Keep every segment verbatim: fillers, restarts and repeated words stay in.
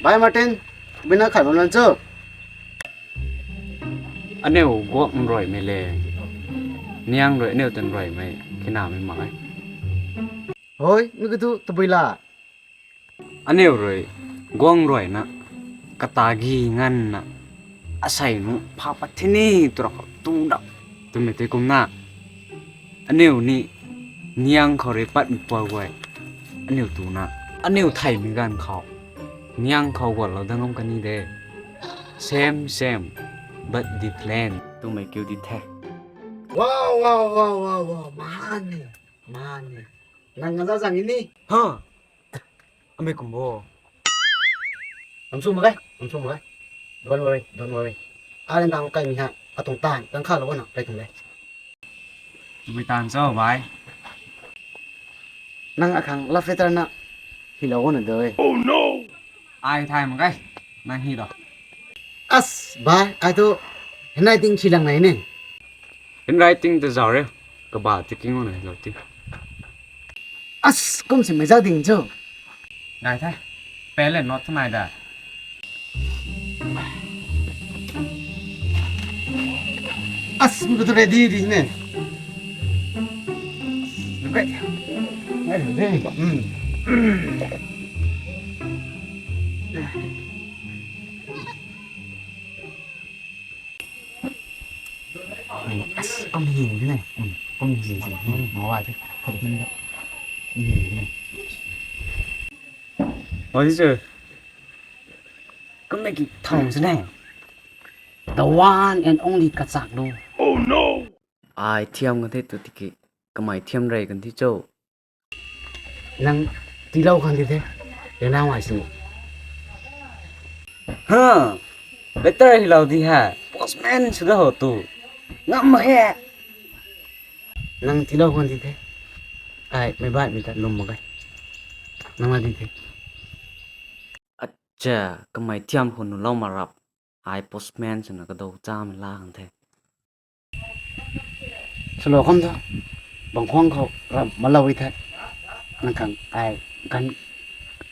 Bhai Martin, bina khat bam lan cho. Aniu guak nruaimei le, niang rui aniu tan ruaimei kinamei mak e. Hoi, mi katu tabui la. Aniu rui guang ruaina, kata gi nganna, asei nu pha pat thini twra khou tu dap twmei tei kumna. Aniu ni niang khou rui patmei pau guay. Aniu tuna. Aniu theimei ganv khou. Niang khou gualou dang ngam kani de. Same, same, but different. Twmei kiu di the. Wow, wow, wow, wow, wow. Mani, mani. Nang nga za zang ni. Ha. Amei kum bo. Am su mak ge, am su mak ge. Don't worry, don't worry. Ai lan dang kai mi ha, atuang tan, tang kha lou na, kai tum le. Tabui tan cho, bhai. Nang akhang love letter na, hi lou na doi. Oh no! Ai thay mak ge, nang hi lou. As, bhai, ai tu handwriting si lang nai ne. Handwriting tu zau re, kaba ti king na lou ti. As, kum si mei zau ding cho. Ngai the. Pen le not nai da. As, mi katu ready di ne. Okay. Ngai de. Hmm. Kum hi ni ne. Kum hi ni. Mawai the. Khat hin da. Kum hi ni. Oi sir. Kum na ki thong sine. The one and only kachak lu. Oh no. Ai thiam kan the tu tiki. Kamei thiam rei kan thi cho. Nang tilou khang di the. Rena wai sini. Ha. Letter hilou di ha. Postman suda ho tu. Ngam ma he. Nang tilou khang di the. Ai, mei bai mei ta lum ma kai. Nang la di the. Acha, kamei thiam khou nu lou ma rap. Ai postman swna kadou chamei la khang the. Swlou kham tho. Bang khwang khou ram malou i the. Nang khang ai gan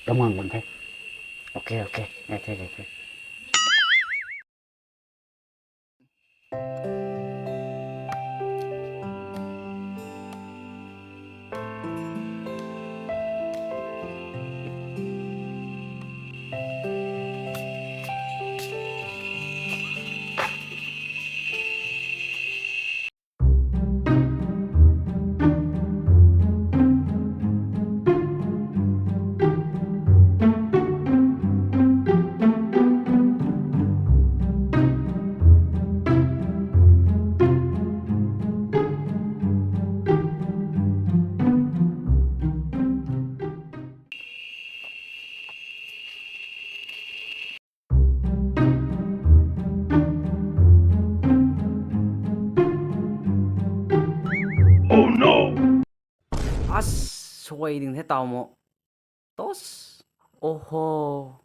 ram ngang bam the. Okay, okay. Ngai the, ngai the. Oh no! As, suai ding the tau mo. Tos. Oho.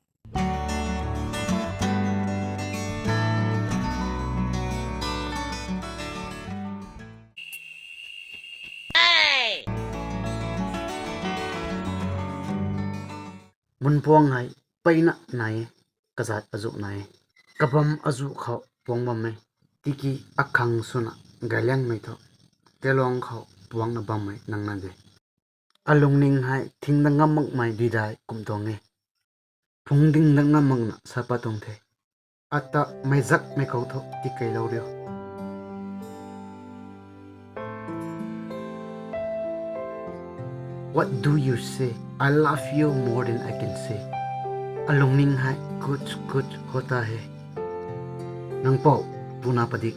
Munpuang hei peina nai e, kazat azu nai e. Kabam azu khou puang bam e, tiki akhang swna galiangmei thu, teluang khou puangna bam e nang na de. Alungning hei thing da ngam makmei didai kum tuang e. Phung ding da ngam makna sa pat tuang the. Ata mei zak mei khou thu tikeilou riu. What do you say? I love you more than I can say. Alungning hei kuch kuch hota hai. Nang pou, puna padik.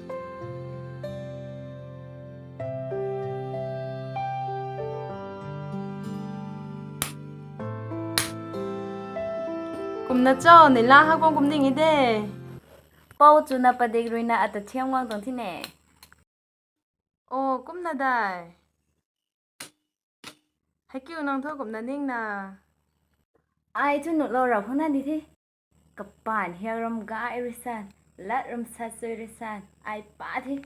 Kumna cho, neihla hak bam kum ding e de. Pou chuna padik ruina ata thiam guang tuang thi ne. O, kumna dai. Heikiu nang thu kumna ningna. Ai thu nuhlou rap khang na di the. Kapan hiak ram gai rui san, lat ram sat sui rui san, ai pa the.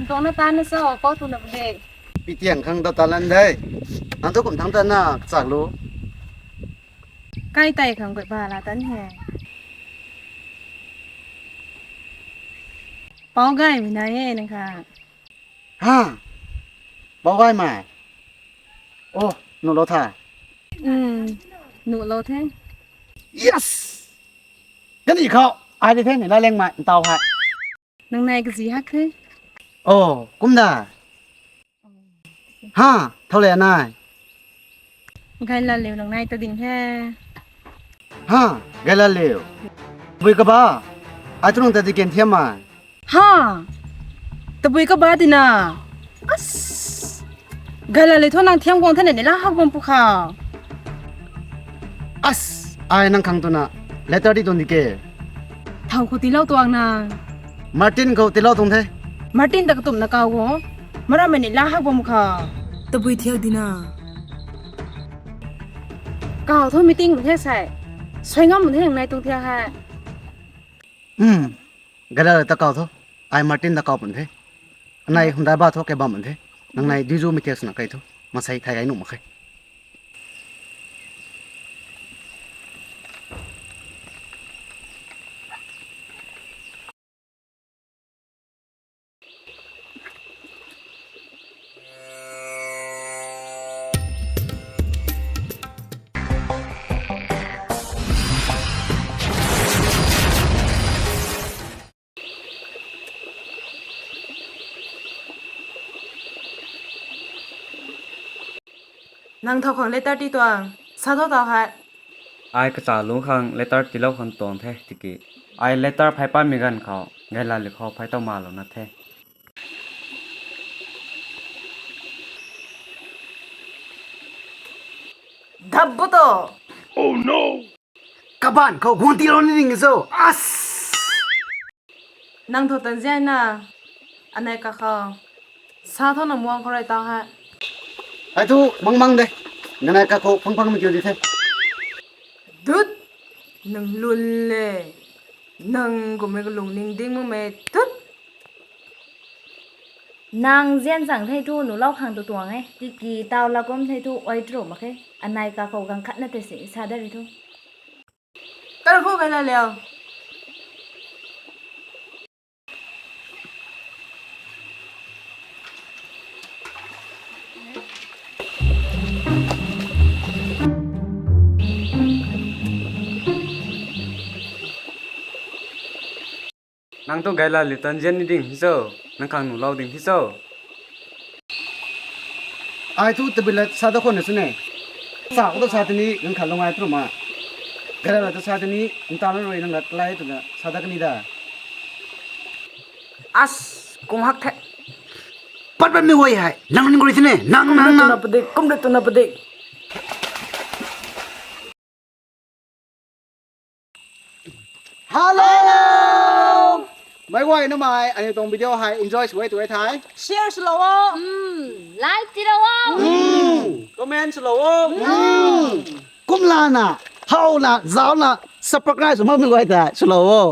Tuang na tan na sa o, pau tu na pade. Pi tiang khang da talan de. Nang tu kum thang ta na kachak lu. Kai tai khang gui ba la tan he. Pau gai mi na e nang kha. Ha? Pau gai mai? Oh, nu lo tha? Um, nu lo the. Yes! Kani khou, ai di the ni la leng mai, ntau hai. Nang nai kazi hak the. Oh, kum da. Ha, thau le nai. Gai la liu nang nai ta ding he. Ha, gai la liu. Bui kaba. Ai tu nang ta di ken thiam mai. Ha, tabui kaba di na. As, gai la liu thu nang thiam guang the ni la hak guang pu kha. As, ai nang khang tu na. Letter di tuang di ke. Thau khou tilou tuang na. Martin khou tilou tuang the. Martin ta katumna kau o. Mara mei ni la hak bam kha. Tabui thiak di na. Kau thu meeting the sai. Sui ngam the nang nai tuang thiak hai. Hmm. Gala ta kau thu. Ai Martin ta kau pun the. Anai Hyundai ba thu ke bam pun the. Nang nai duizu mei thiak sna kai thu. Masai thai gai nu mak khe. Nang thau khang letter ti tuang, sa tho tau hai. Ai kacha lungc khang letter tilou khang tuang the tiki. Ai letter phai patmei ganv khou, gaila li khou phai tau ma lou na the. Dap bo to. Oh no! Kabaanc khou guang tilou ni ding e cho. As! Nang tho tan zian na, anei kakhou. Sa tho na muang khou rui tau hai. Ai thu mang mang de. Nganei kakhou phang phang mei kiu di the. Dut! Nang lun le. Nang kumei kalung ning ding makmei tut. Nang zian zang thei thu nu lau khang tu tuang e. Tiki tau la kum thei thu oi tru mak khe. Anei kakhou gang khat na te si sa da ri thu. Tar khou gai la liau. Nang tu gaila liu tan zian ni ding hi cho, nang khang nu lau ding hi cho. Ai thu tabui la sa da khou na sw ne. Sa khou ta sa tini nang khat lung ai tru ma. Gaila la ta sa tini nta na rui nang la lai tu na sa da kani da. As, kung hak the. Pat pat mi wai hai. Nang ning kuri tini. Nang nang nang. Tuna padik, kum de tuna padik. Hello! Mei guay na mei, aniu tuang video hei enjoy sw e tu e thei. Share swlou o. Like tilou o. Comment swlou o. Kumlana, hauna, zauna, subscribe sw makmei guay ta swlou o.